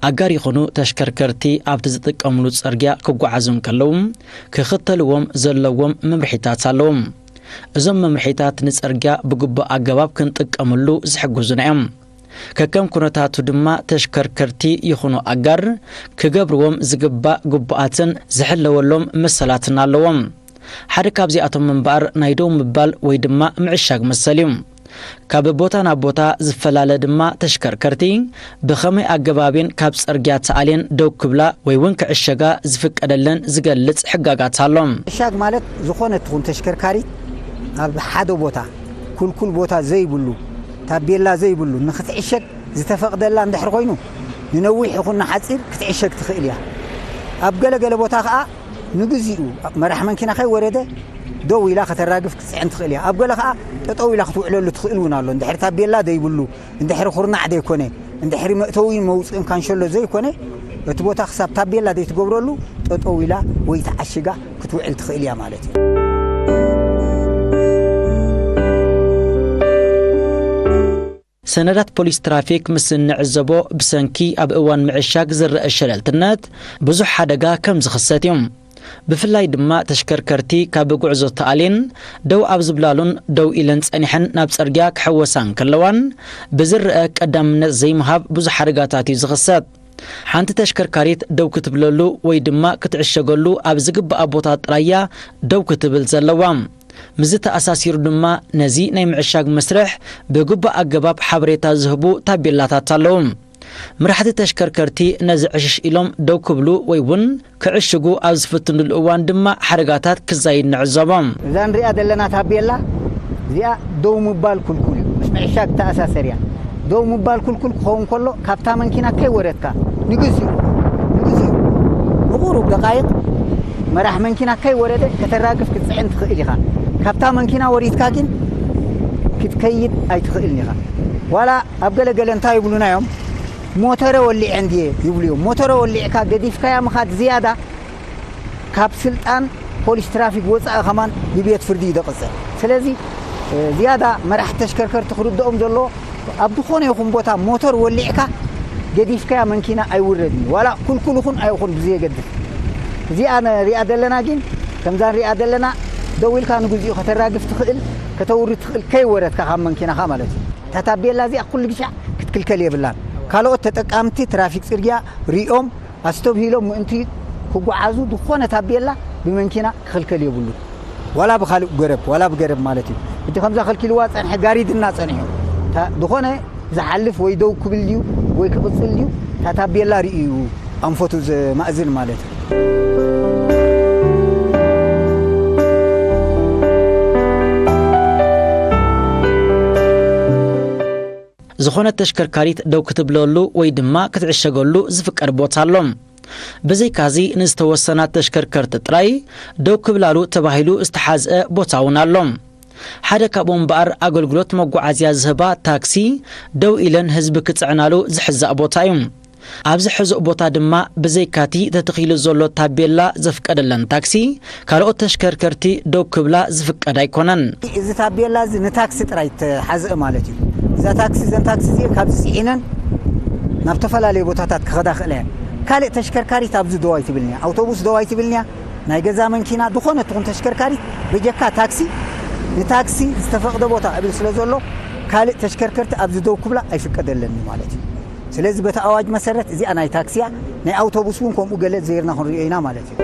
ኣጋር ይኹኑ ተሽከርከርቲ ኣብቲ ዝጥቀምሉ ጽርግያ ክጓዓዙ እንከለዉ ክኽተልዎም ዘለዎም መምርሒታት ኣለዎም። እዞም መምርሒታት ንጽርግያ ብግቡእ ኣገባብ ክንጥቀመሉ ዝሕግዙና እዮም። ከከም ኩነታቱ ድማ ተሽከርከርቲ ይኹኑ ኣጋር ክገብርዎም ዝግባእ ግቡኣትን ዝሕለወሎም መሰላትን ኣለዎም። ሓደ ካብዚኣቶም እምበኣር ናይ ደው ምባል ወይ ድማ ምዕሻግ መሰል እዩ። ካብ ቦታ ናብ ቦታ ዝፈላለ ድማ ተሽከርከርቲ ብኸመይ ኣገባብን ካብ ጽርግያ ተኣልየን ደው ክብላ ወይ እውን ክዕሸጋ ዝፍቀደለን ዝገልጽ ሕጋጋት ኣሎ። ምዕሻግ ማለት ዝኾነ ትኹን ተሽከርካሪት ኣብ ሓደ ቦታ፣ ኩልኩል ቦታ ዘይብሉ፣ ታቤላ ዘይብሉ ንኽትዕሸግ ዝተፈቕደላ እንድሕር ኮይኑ፣ ንነዊሕ ይኹን ንሓጺር ክትዕሸግ ትኽእል እያ። ኣብ ገለገለ ቦታ ኸኣ ንግዚኡ መራሕ መንኪና ከይወረደ ደው ኢላ ከተራግፍ ክትጽዕን ትኽእል እያ። ኣብ ገለ ኸኣ ጠጠው ኢላ ክትውዕለሉ ትኽእል እውን ኣሎ። እንድሕሪ ታቤላ ዘይብሉ፣ እንድሕሪ ኩርናዕ ዘይኮነ፣ እንድሕሪ መእተዊን መውጽእን ካንሸሎ ዘይኮነ፣ እቲ ቦታ ክሳብ ታቤላ ዘይትገብረሉ ጠጠው ኢላ ወይ ተዓሽጋ ክትውዕል ትኽእል እያ ማለት እዩ። ሰነዳት ፖሊስ ትራፊክ ምስ እንዕዘቦ፣ ብሰንኪ ኣብ እዋን ምዕሻግ ዝረአ ሸለልትነት ብዙሕ ሓደጋ ከም ዝኽሰት እዩ። ብፍላይ ድማ ተሽከርከርቲ ካብ ጉዕዞ ተኣልየን ደው ኣብ ዝብላሉን ደው ኢለን ጸኒሐን ናብ ጽርግያ ክሕወሳ እንከለዋን ብዝረአ ቀዳምነት ዘይምሃብ ብዙሕ ሓደጋታት እዩ ዝኽሰት። ሓንቲ ተሽከርካሪት ደው ክትብለሉ ወይ ድማ ክትዕሸገሉ ኣብ ዝግባኣ ቦታ ጥራይ እያ ደው ክትብል ዘለዋ። ምስዚ ተኣሳሲሩ ድማ ነዚ ናይ ምዕሻግ መስርሕ ብግቡእ ኣገባብ ሓበሬታ ዝህቡ ታቤላታት ኣለዉ። መራሕቲ ተሽከርከርቲ ነዚ ዕሽሽ ኢሎም ደው ክብሉ ወይ እውን ክዕሽጉ ኣብ ዝፍትኑሉ እዋን ድማ ሓደጋታት ክዛይድ ንዕዘቦም። እዛ ንሪኣ ዘለና ታቤላ እዚኣ ደው ምባል ክልኩል እዩ፣ ምስ ምዕሻግ ተኣሳሰር እያ። ደው ምባል ክልኩል ክኸውን ከሎ ካብታ መንኪና ከይወረድካ ንግዚኡ ንግዚኡ ንቑሩብ ደቃይቕ መራሕ መንኪና ከይወረደ ከተራግፍ ክትጽዕን ትኽእል ኢኻ። ካብታ መንኪና ወሪድካ ግን ክትከይድ ኣይትኽእልን ኢኻ። ዋላ ኣብ ገለገለ እንታይ ይብሉና እዮም? ሞተረ ወሊዐ እንድየ ይብሉ እዮም። ሞተረ ወሊዕካ ገዲፍካያ ምኻድ ዝያዳ ካብ ስልጣን ፖሊስ ትራፊክ ወፃኢ ከማን ብቤት ፍርዲ እዩ ደቕፅዕ። ስለዚ ዝያዳ መራሕቲ ተሽከርከርቲ ክርድኦም ዘለዎ ኣብ ዝኾነ ይኹን ቦታ ሞተር ወሊዕካ ገዲፍካያ መንኪና ኣይውረድን እዩ። ዋላ ኩልኩል ይኹን ኣይኹን ብዘየገድፍ እዚኣ ንሪኣ ዘለና ግን ከምዛ ንሪኣ ዘለና ደው ኢልካ ንግዚኡ ከተራግፍ ትኽእል ከተውርድ ትኽእል ከይወረድካ ካብ መንኪናኻ ማለት እዩ። እታ ታቤላ እዚኣ ኩሉ ግሻዕ ክትክልከል የብላን። ካልኦት ተጠቃምቲ ትራፊክ ፅርግያ ሪኦም ኣስተብሂሎም ምእንቲ ክጓዓዙ ዝኾነ ታቤላ ብመንኪና ክኽልከል የብሉ። ዋላ ብኻልእ ገረብ ዋላ ብገረብ ማለት እዩ። እቲ ከምዛ ከልኪልዋ ጸንሐ ጋሪድና ጸኒሑ ዝኾነ ዝሓልፍ ወይ ደው ክብል ድዩ ወይ ክቕጽል ድዩ እታ ታቤላ ርእዩ ኣንፈቱ ዘማእዝን ማለት እዩ። ዝኾነት ተሽከርካሪት ደው ክትብለሉ ወይ ድማ ክትዕሸገሉ ዝፍቀድ ቦታ ኣሎ። ብዘይካዚ ንዝተወሰና ተሽከርከርቲ ጥራይ ደው ክብላሉ ተባሂሉ ዝተሓዝአ ቦታ እውን ኣሎ። ሓደ ካብኡ እምበኣር ኣገልግሎት መጓዓዝያ ዝህባ ታክሲ ደው ኢለን ህዝቢ ክጽዕናሉ ዝሕዛእ ቦታ እዩ። ኣብዚ ሕዙእ ቦታ ድማ ብዘይካቲ ተተኺሉ ዘሎ ታቤላ ዘፍቀደለን ታክሲ ካልኦት ተሽከርከርቲ ደው ክብላ ዝፍቀድ ኣይኮነን። እዚ ታቤላ እዚ ንታክሲ ጥራይ ተሓዝአ ማለት እዩ። እዛ ታክሲ እዘን ታክሲ እዚአን ካብዚ ፅዒነን ናብ ተፈላለየ ቦታታት ክኸዳ ክእላ እየን። ካልእ ተሽከርካሪት ኣብዚ ደው ኣይትብልንያ፣ ኣውቶቡስ ደው ኣይትብልንያ፣ ናይ ገዛ መንኪና ዝኾነ ትኹን ተሽከርካሪት በጀካ ታክሲ ንታክሲ ዝተፈቕደ ቦታ እብል ስለ ዘሎ ካልእ ተሽከርከርቲ ኣብዚ ደው ክብላ ኣይፍቀደለኒ ማለት እዩ። ስለዚ በቲ ኣዋጅ መሰረት እዚኣ ናይ ታክሲያ ናይ ኣውቶቡስ እውን ከምኡ ገለ ዘይርና ክንሪኦ ኢና ማለት እዩ።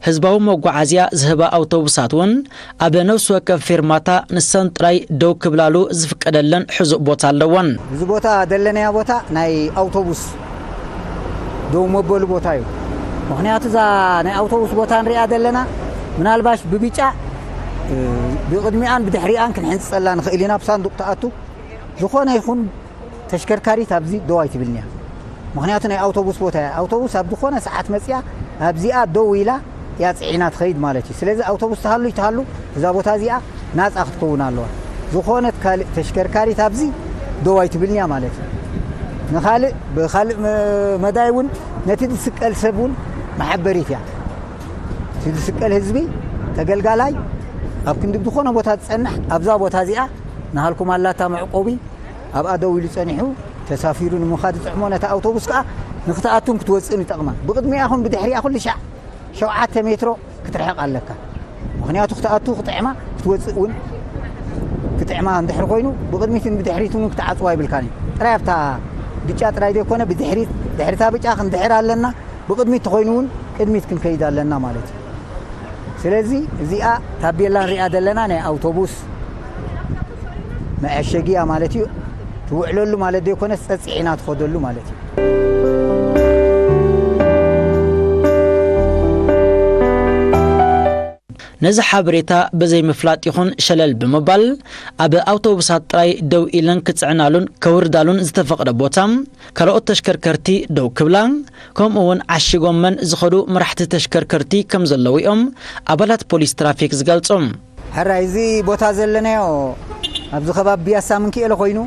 ህዝባዊ መጓዓዝያ ዝህባ ኣውቶቡሳት እውን ኣብ ነፍሲ ወከፍ ፌርማታ ንሰን ጥራይ ደው ክብላሉ ዝፍቀደለን ሕዙእ ቦታ ኣለወን። እዚ ቦታ ዘለናዮ ቦታ ናይ ኣውቶቡስ ደው መበሉ ቦታ እዩ። ምኽንያቱ እዛ ናይ ኣውቶቡስ ቦታ ንሪኣ ዘለና ምናልባሽ ብብጫ ብቕድሚኣን ብድሕሪኣን ክንሕንፅፀላ ንኽእል ኢና። ብሳንዱቕ ትኣቱ ዝኾነ ይኹን ተሽከርካሪት ኣብዚ ደው ኣይትብልንያ። ምኽንያቱ ናይ ኣውቶቡስ ቦታ እያ። ኣውቶቡስ ኣብ ዝኾነ ሰዓት መፅያ ኣብዚኣ ደው ኢላ እያ ፅዒና ትኸይድ ማለት እዩ። ስለዚ ኣውቶቡስ ትሃሉ ይትሃሉ እዛ ቦታ እዚኣ ናፃ ክትከውን ኣለዋ። ዝኾነት ካልእ ተሽከርካሪት ኣብዚ ደው ኣይትብልንያ ማለት እዩ። ንኻልእ ብኻልእ መ- መዳይ እውን ነቲ ዝስቀል ሰብ እውን መሓበሪት እያ። እቲ ዝስቀል ህዝቢ ተገልጋላይ ኣብ ክንዲ ዝኾነ ቦታ ዝጸንሕ ኣብዛ ቦታ እዚኣ ንሃልኩም ኣላታ መዕቆቢ ኣብኣ ደው ኢሉ ጸኒሑ ተሳፊሩ ንምኻድ ዝጥዕሞ ነታ ኣውቶቡስ ከኣ ንክትኣቱን ክትወጽእን ይጠቕማ። ብቕድሚኣ ኹን ብድሕሪኣ ኩሉ ሻዕ ሸውዓተ ሜትሮ ክትርሕቕ ኣለካ። ምኽንያቱ ክትኣቱ ክጥዕማ ክትወጽእ እውን ክጥዕማ እንድሕር ኮይኑ ብቕድሚትን ብድሕሪትን እውን ክትዓጽዋ ይብልካን እዩ። ጥራይ ኣብታ ብጫ ጥራይ ዘይኮነ ብድሕሪት ድሕሪታ ብጫ ክንድሕር ኣለና። ብቕድሚት ተኾይኑ እውን ቅድሚት ክንከይድ ኣለና ማለት እዩ። ስለዚ እዚኣ ታቤላ ንሪኣ ዘለና ናይ ኣውቶቡስ መዐሸጊያ ማለት እዩ። ትውዕለሉ ማለት ዘይኮነስ ጸጽዒና ትኸደሉ ማለት እዩ። ነዚ ሓበሬታ ብዘይምፍላጥ ይኹን ሸለል ብምባል ኣብ ኣውቶቡሳት ጥራይ ደው ኢለን ክጽዕናሉን ከውርዳሉን ዝተፈቕደ ቦታ ካልኦት ተሽከርከርቲ ደው ክብላ፣ ከምኡ እውን ዓሺጎመን ዝኸዱ መራሕቲ ተሽከርከርቲ ከም ዘለዉ እዮም ኣባላት ፖሊስ ትራፊክ ዝገልጹ። ሕራይ እዚ ቦታ ዘለናዮ ኣብዚ ከባቢ ቢያሳ ምንክኤለ ኮይኑ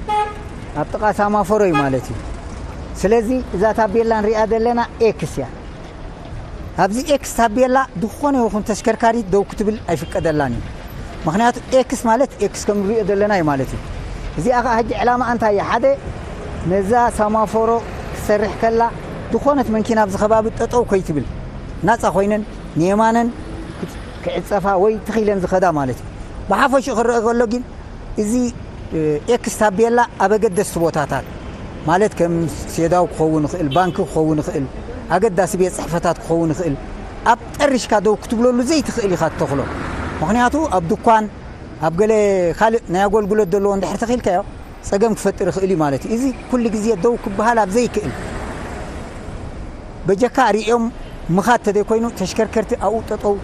ኣብ ጥቓ ሳማፎሮ እዩ ማለት እዩ። ስለዚ እዛ ታቤላ ንሪኣ ዘለና ኤክስ እያ። ኣብዚ ኤክስ ታቤላ ዝኾነ ይኹን ተሽከርካሪት ደው ክትብል ኣይፍቀደላን እዩ። ምኽንያቱ ኤክስ ማለት ኤክስ ከም ንሪኦ ዘለና እዩ ማለት እዩ። እዚኣ ኸዓ ሕጂ ዕላማ እንታይ እያ? ሓደ ነዛ ሳማፎሮ ክትሰርሕ ከላ ዝኾነት መንኪና ኣብዚ ከባቢ ጠጠው ከይትብል ናፃ ኮይነን ንየማነን ክዕፀፋ ወይ ትኺለን ዝኸዳ ማለት እዩ። ብሓፈሽኡ ክረአ ከሎ ግን እዚ ኤክስ ታቤላ ኣብ ኣገደስቲ ቦታታት ማለት ከም ሴዳው ክኸውን ይኽእል፣ ባንኪ ክኸውን ይኽእል፣ ኣገዳሲ ቤት ፅሕፈታት ክኸውን ይኽእል፣ ኣብ ጠሪሽካ ደው ክትብለሉ ዘይትኽእል ኢኻ ትተኽሎ። ምኽንያቱ ኣብ ድኳን ኣብ ገለ ካልእ ናይ ኣገልግሎት ዘለዎ እንድሕር ተኺልካዮ ፀገም ክፈጥር ይኽእል እዩ ማለት እዩ። እዚ ኩሉ ግዜ ደው ክበሃል ኣብ ዘይክእል በጀካ ሪኦም ምኻድ ተዘይኮይኑ ተሽከርከርቲ ኣብኡ ጠጠው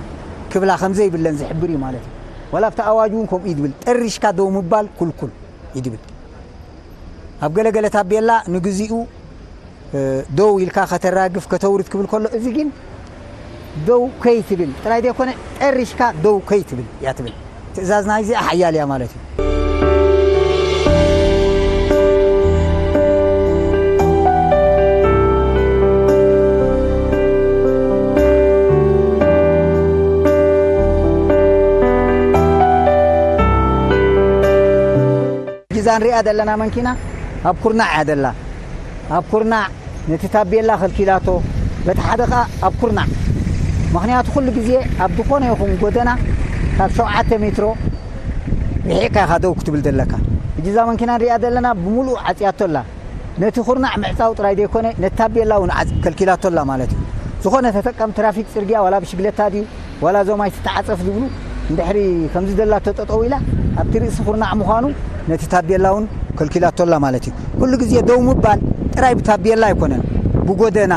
ክብላ ከም ዘይብለን ዝሕብር እዩ ማለት እዩ። ዋላ ኣብቲ ኣዋጅ እውን ከምኡ እዩ ዝብል፣ ጠሪሽካ ደው ምባል ኩልኩል እዩ ዝብል። ኣብ ገለገለ ታቤላ ንግዚኡ ደው ኢልካ ከተራግፍ ከተውርድ ክብል ከሎ እዚ ግን ደው ከይትብል ጥራይ ዘይኮነ ጠሪሽካ ደው ከይትብል እያ ትብል። ትእዛዝ ናይዚኣ ሓያል እያ ማለት እዩ። እዛ ንሪኣ ዘለና መንኪና ኣብ ኩርናዕ እያ ዘላ። ኣብ ኩርናዕ ነቲ ታቤላ ከልኪላቶ፣ በቲ ሓደ ኸኣ ኣብ ኩርናዕ። ምኽንያቱ ኩሉ ግዜ ኣብ ዝኾነ ይኹን ጎደና ካብ ሸውዓተ ሜትሮ ርሒቕካ ኢኻ ደው ክትብል ዘለካ። ሕጂ እዛ መንኪና ንሪኣ ዘለና ብምሉእ ዓጽያቶ ኣላ። ነቲ ኩርናዕ ምዕጻው ጥራይ ዘይኮነ ነቲ ታቤላ እውን ዓጽ-፣ ከልኪላቶ ኣላ ማለት እዩ። ዝኾነ ተጠቀም ትራፊክ ጽርግያ ዋላ ብሽግለታ ድዩ ዋላ እዞም ኣይትተዓጸፍ ዝብሉ እንድሕሪ ከምዚ ዘላቶ ጠጠው ኢላ ኣብቲ ርእሲ ኩርናዕ ምዃኑ ነቲ ታቤላ እውን ከልኪላቶ ኣላ ማለት እዩ። ኩሉ ግዜ ደው ምባል ጥራይ ብታቤላ ኣይኮነን፣ ብጎደና፣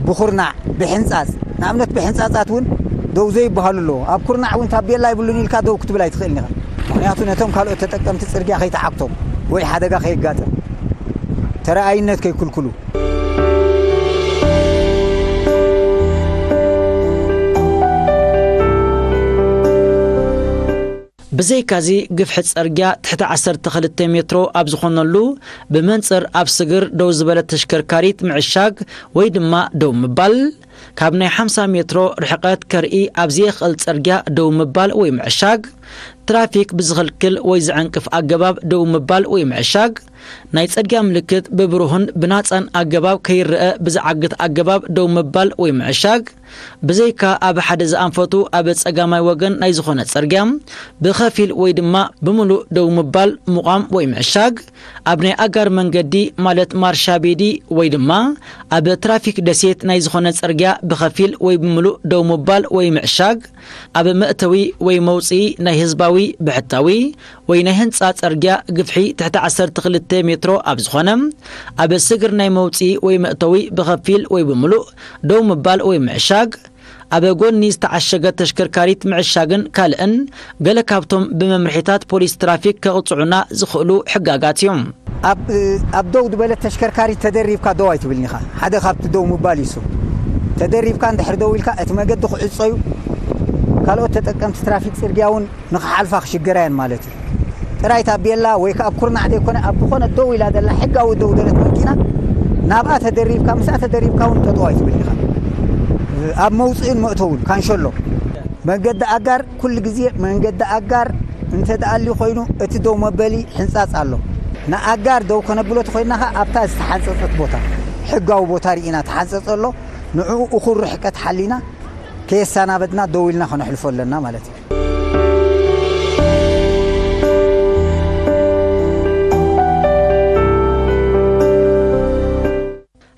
ብኹርናዕ፣ ብሕንጻጽ፣ ንኣብነት ብሕንጻጻት እውን ደው ዘይበሃሉ ኣለዎ። ኣብ ኩርናዕ እውን ታቤላ ይብሉን ኢልካ ደው ክትብል ኣይትኽእልን ኢኻ። ምኽንያቱ ነቶም ካልኦት ተጠቀምቲ ጽርግያ ከይተዓግቶም ወይ ሓደጋ ከየጋጥም ተረኣይነት ከይክልክሉ። ብዘይካዚ ግፍሒ ጸርግያ ትሕቲ ዓሰርተ ክልተ ሜትሮ ኣብ ዝኾነሉ ብመንጽር ኣብ ስግር ደው ዝበለት ተሽከርካሪት ምዕሻግ ወይ ድማ ደው ምባል፣ ካብ ናይ ሓምሳ ሜትሮ ርሕቐት ከርኢ ኣብ ዘየኽእል ጸርግያ ደው ምባል ወይ ምዕሻግ፣ ትራፊክ ብዝኽልክል ወይ ዝዕንቅፍ ኣገባብ ደው ምባል ወይ ምዕሻግ፣ ናይ ጸድግያ ምልክት ብብሩህን ብናጻን ኣገባብ ከይረኣ ብዝዓግት ኣገባብ ደው ምባል ወይ ምዕሻግ፣ ብዘይካ ኣብ ሓደ ዝኣንፈቱ ኣብ ጸጋማይ ወገን ናይ ዝኾነ ጸርግያ ብኸፊል ወይ ድማ ብምሉእ ደው ምባል፣ ምቋም ወይ ምዕሻግ፣ ኣብ ናይ ኣጋር መንገዲ ማለት ማርሻ ቤዲ ወይ ድማ ኣብ ትራፊክ ደሴት ናይ ዝኾነ ጸርግያ ብኸፊል ወይ ብምሉእ ደው ምባል ወይ ምዕሻግ፣ ኣብ መእተዊ ወይ መውጽኢ ናይ ህዝባዊ፣ ብሕታዊ ወይ ናይ ህንጻ ጸርግያ ግፍሒ ትሕቲ ዓሰርተ ክልተ ሜትሮ ኣብ ዝኾነ፣ ኣብ ስግር ናይ መውጽኢ ወይ መእተዊ ብኸፊል ወይ ብምሉእ ደው ምባል ወይ ምዕሻግ፣ ኣብ ጎኒ ዝተዓሸገት ተሽከርካሪት ምዕሻግን ካልእን ገለ ካብቶም ብመምርሒታት ፖሊስ ትራፊክ ከቕጽዑና ዝኽእሉ ሕጋጋት እዮም። ኣብ፣ ኣብ ደው ዝበለት ተሽከርካሪት ተደሪብካ ደው ኣይትብልን ኢኻ። ሓደ ካብቲ ደው ምባል እዩ እሱ። ተደሪብካ እንድሕር ደው ኢልካ እቲ መገዲ ክዕጾ እዩ። ካልኦት ተጠቀምቲ ትራፊክ ጽርግያ እውን ንኽሓልፋ ክሽገራ እየን ማለት እዩ። ጥራይ ታቤላ ወይ ከኣ ኣብ ኩርናዕ ዘይኮነ ኣብ ዝኾነ ደው ኢላ ዘላ ሕጋዊ ደው ዝበለት መኪና ናብኣ ተደሪብካ ምስኣ ተደሪብካ እውን ጠጠው ኣይትብል ኢኻ። ኣብ መውፅእን መእተውን ካንሸሎ መንገዲ ኣጋር ኩሉ ግዜ መንገዲ ኣጋር እንተ ደኣልዩ ኮይኑ እቲ ደው መበሊ ሕንጻጽ ኣሎ። ንኣጋር ደው ከነብሎ ተኾይንና ኸኣ ኣብታ ዝተሓንጸጸት ቦታ፣ ሕጋዊ ቦታ ርኢና ተሓንጸጸ ኣሎ፣ ንዕኡ እኹል ርሕቀት ሓሊና ከየሰናበድና ደው ኢልና ከነሕልፎ ኣለና ማለት እዩ።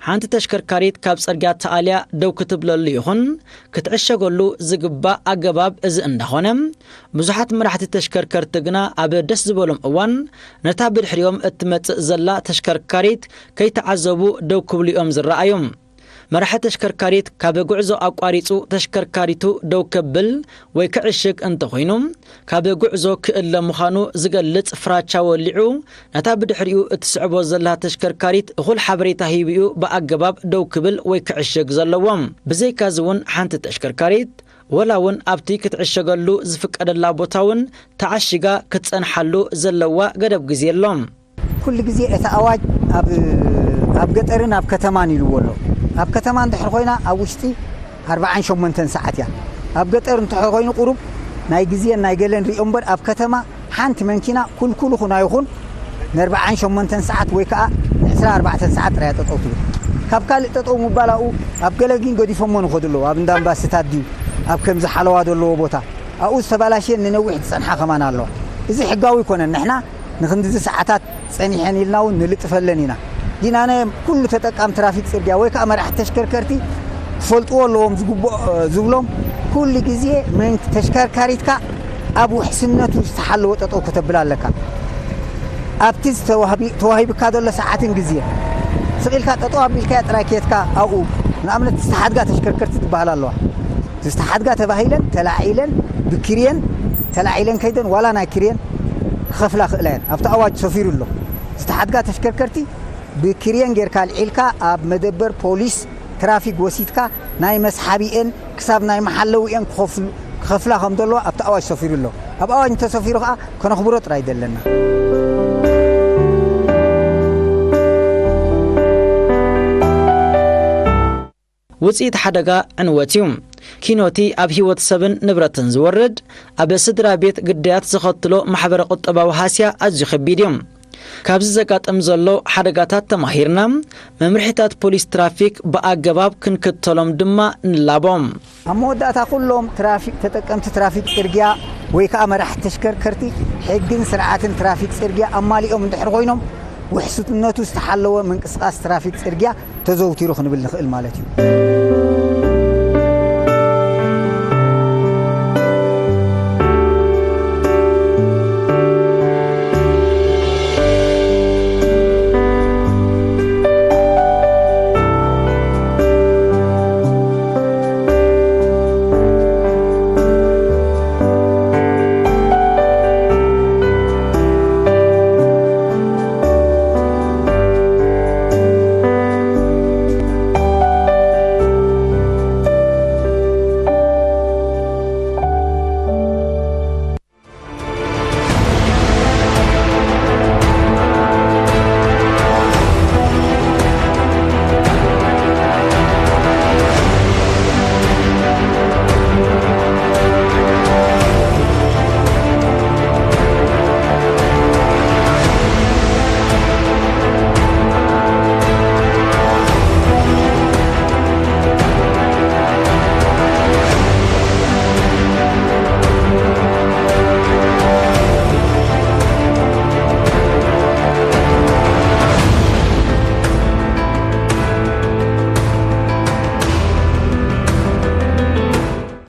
ሓንቲ ተሽከርካሪት ካብ ጽርግያ ተኣልያ ደው ክትብለሉ ይኹን ክትዕሸገሉ ዝግባእ ኣገባብ እዚ እንዳኾነ፣ ብዙሓት መራሕቲ ተሽከርከርቲ ግና ኣብ ደስ ዝበሎም እዋን ነታ ብድሕሪኦም እትመጽእ ዘላ ተሽከርካሪት ከይተዓዘቡ ደው ክብሉ እዮም ዝረኣዩ። መራሒ ተሽከርካሪት ካብ ጉዕዞ ኣቋሪጹ ተሽከርካሪቱ ደው ከብል ወይ ክዕሽግ እንተኾይኑ፣ ካብ ጉዕዞ ክእለ ምዃኑ ዝገልጽ ፍራቻ ወሊዑ፣ ነታ ብድሕሪኡ እትስዕቦ ዘላ ተሽከርካሪት እኹል ሓበሬታ ሂቡ'ዩ ብኣገባብ ደው ክብል ወይ ክዕሽግ ዘለዎ። ብዘይካዚ እውን ሓንቲ ተሽከርካሪት፣ ወላ እውን ኣብቲ ክትዕሸገሉ ዝፍቀደላ ቦታ እውን ተዓሺጋ ክትጸንሓሉ ዘለዋ ገደብ ግዜ ኣሎ። ኩሉ ግዜ እቲ ኣዋጅ ኣብ፣ ኣብ ገጠርን ኣብ ከተማን ኢልዎ ኣሎ። ኣብ ከተማ እንድሕር ኮይና ኣብ ውሽጢ ኣርብዓን ሸሞንተን ሰዓት እያ። ኣብ ገጠር እንድሕር ኮይኑ ቁሩብ ናይ ግዜን ናይ ገለን ሪኦ እምበር ኣብ ከተማ ሓንቲ መንኪና ኩልኩል ይኹን ኣይኹን ንኣርብዓን ሸሞንተን ሰዓት ወይ ከዓ ንዕስራ ኣርባዕተን ሰዓት ጥራይ እያ ጠጠው ትብል። ካብ ካልእ ጠጠው ምባል ኣብኡ ኣብ ገለ ግን ገዲፎሞ ንኸዱ ኣለዉ። ኣብ እንዳ ኣምባስታት ድዩ ኣብ ከምዚ ሓለዋ ዘለዎ ቦታ ኣብኡ ዝተባላሸየን ንነዊሕ ዝጸንሓ ከማን ኣለዋ። እዚ ሕጋዊ ኣይኮነን። ንሕና ንኽንድዚ ሰዓታት ጸኒሐን ኢልና እውን ንልጥፈለን ኢና። ግን ኣነ ኩሉ ተጠቃም ትራፊክ ጽርግያ ወይ ከዓ መራሕቲ ተሽከርከርቲ ክፈልጥዎ ኣለዎም ዝግብኦ፣ እ፣ ዝብሎም ኩሉ ግዜ መን ተሽከርካሪትካ ኣብ ውሕስነቱ ዝተሓለወ ጠጠው ከተብል ኣለካ። ኣብቲ ዝተዋህቢ-፣ ተዋሂብካ ዘሎ ሰዓትን ግዜ ስቕ ኢልካ ጠጠው ኣቢልካያ ጥራይ ከየትካ ኣብኡ ንኣብነት ዝተሓድጋ ተሽከርከርቲ ትበሃል ኣለዋ። ዝተሓድጋ ተባሂለን ተላዒለን ብክርየን ተላዒለን ከይደን ዋላ ናይ ክርየን ክኸፍላ ክእላ እየን። ኣብቲ ኣዋጅ ሰፊሩ ኣሎ። ዝተሓድጋ ተሽከርከርቲ ብክርየን ጌርካ ኣልዒልካ ኣብ መደበር ፖሊስ ትራፊክ ወሲድካ ናይ መስሓቢኤን ክሳብ ናይ መሓለዊኤን ክኸፍሉ-፣ ክኸፍላ ከም ዘለዋ ኣብቲ ኣዋጅ ሰፊሩ ኣሎ። ኣብ ኣዋጅ እንተሰፊሩ ከኣ ከነኽብሮ ጥራይ ደለና። ውጽኢት ሓደጋ ዕንወት እዩ። ኪኖቲ ኣብ ህይወት ሰብን ንብረትን ዝወርድ፣ ኣብ ስድራ ቤት ግዳያት ዘኸትሎ ማሕበረ ቁጠባዊ ሃስያ ኣዝዩ ከቢድ እዩ። ካብዚ ዘጋጥም ዘሎ ሓደጋታት ተማሂርና፣ መምርሒታት ፖሊስ ትራፊክ ብኣገባብ ክንክተሎም ድማ ንላቦም። ኣብ መወዳእታ ኩሎም ትራፊክ ተጠቀምቲ ትራፊክ ጽርግያ ወይ ከኣ መራሕቲ ተሽከርከርቲ ሕግን ስርዓትን ትራፊክ ጽርግያ ኣማሊኦም እንድሕር ኮይኖም ውሕስነቱ ዝተሓለወ ምንቅስቃስ ትራፊክ ጽርግያ ተዘውቲሩ ክንብል ንኽእል ማለት እዩ።